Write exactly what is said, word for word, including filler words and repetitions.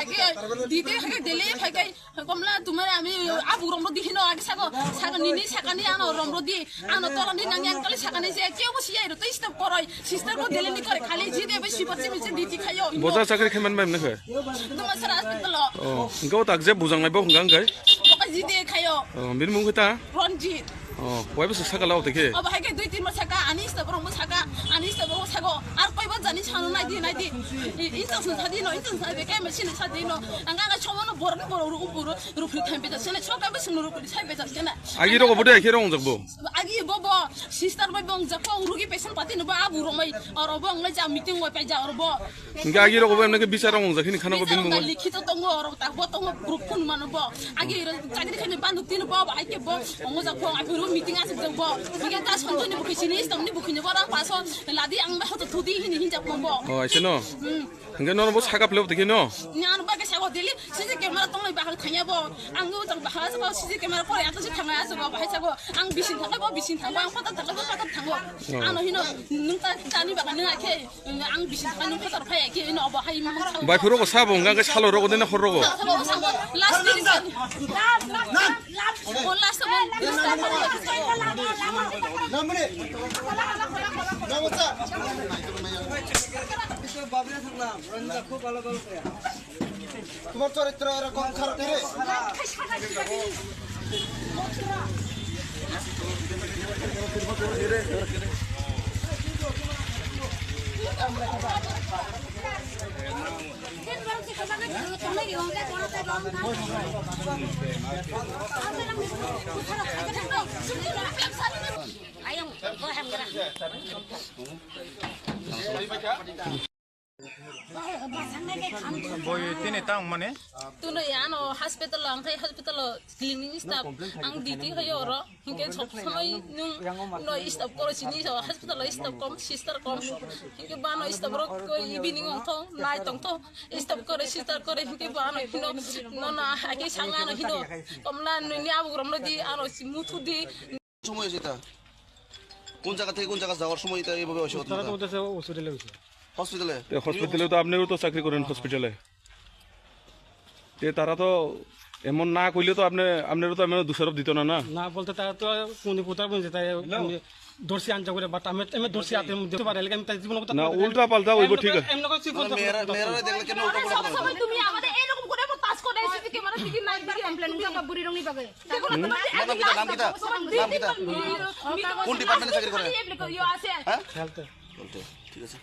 Age dite hage dele hage komla tumare ami abu romro di hino age sago sago nini sakani ano romro di ano tolani nangi angkali sakani je kebo siyai ro to stop koroi sister bo dele ni kore khali jide be sibo simi je diti khayo. Boja chakri khe man bai mne khe. Tuma sara hospital o. Oh, engko tak je bujang nai bo hwnga hwngai. Boka jide khayo. Oh, bini mung khe ta? Ronjit. Oh, wai bwswk saka lao tei khe? Obo hai khe dui tin bor saka, ani step rok saka, ani step rok sago. Ar koi ba jani sano nai di, nai di. I, i chok sung sadi no, i chok sadi ke machine sadi no. Ang ang chomo no bor no bor ru ru ru ru thai beja sene, chok ka bwswk no ru ru thai beja sene. Agi rok obo de khe rong jak bo. Agi bo bo sister bai bong jak ko rugi patient pati no ba abu romai. Oro bo ang lai ja meeting bai pai ja oro bo. Hingke agi rok bo emne ke bichar rong jak hini khana ko bini mung. Likhito tongo, oro tak bo tongo, proof phun mano bo. Agi ro chakri khani banduk tini bo, bo hai ke bo, ongo jak phone, aphuru meeting asuk jak bo. Hingke ta sonjoni bukhi sini, istamni bukhi ni bo, rang paso, ladi ang ba hoto thudi hini hinjak phone bo. Oh, aise no? Hmm. Hingke nono bo saka pleo tike no? Ni ano ba ke sago dili, C C camera tonglai bahal thanya bo. Ang o jang bahal sago, C C camera kore ato si thanga aso bo, bahai sago. Ang bisin thangai bo, bisin thango, ang pata thangai bo, pata thango. Oh. Ano hino, nung ta, tani baga nung akhe. Ang bisi thani phatar phai khe ino obo hai mang thang. Bai phuru ko sabo hwnga khe salo rogo dene hor rogo. Sabo, sabo, last ni sani. O last sabo. Namre. Namre sa. তোমার চরিত্র এরকম খারাপ রে। Boi tini tang mani. Tuno ya ano hospital ang khai hospital o cleaning staff ang diti khayo oro. Hingke sob samai nung no staff koro sini so hospital o staff kom sister kom. Hingke bano staff rok ko evening ong thong nai tong thong staff kore sister kore hingke bano hino no no ake sanga no hino komla nini abu rom no di ano si mutu di. সময় হয়েছে এটা? কোন জায়গা থেকে কোন জায়গা যাওয়ার সময় এটা এইভাবে অসুবিধা তারা তো হতো? বলতেছে হসপিটালে হয়েছে। হসপিটালে? এ, হসপিটালে তো আপনিও তো চাকরি করেন হসপিটালে। তে তারা তো এমন না কইলে তো আপনি, আপনারও তো এমন দোষারোপ দিত না, না? না বলতে তারা তো কোন কোথাও বলছে, তাই আমি ধরছি আনজা করে, বাট আমি, আমি ধরছি হাতে, আমি দিতে পারি, আমি তাই জীবনে কোথাও না, উল্টা পাল্টা হইব, ঠিক আছে। এমনি করে তুই মানে কোথাও মেয়েরা, মেয়েরা দেখলে কেন উল্টা পাল্টা সব সময় তুমি আমাদের এরকম করে এমন পাস করে এসেছি, ক্যামেরা দিকে নাই দিকে কমপ্লেন উঠে। বুড়ি রঙই পাবে। দেখো না, তোমার নাম কিতা? নাম কিতা? নাম কিতা? কোন ডিপার্টমেন্টে চাকরি করে? ইয়ে আছে। হ্যাঁ? বলতে, ঠিক আছে।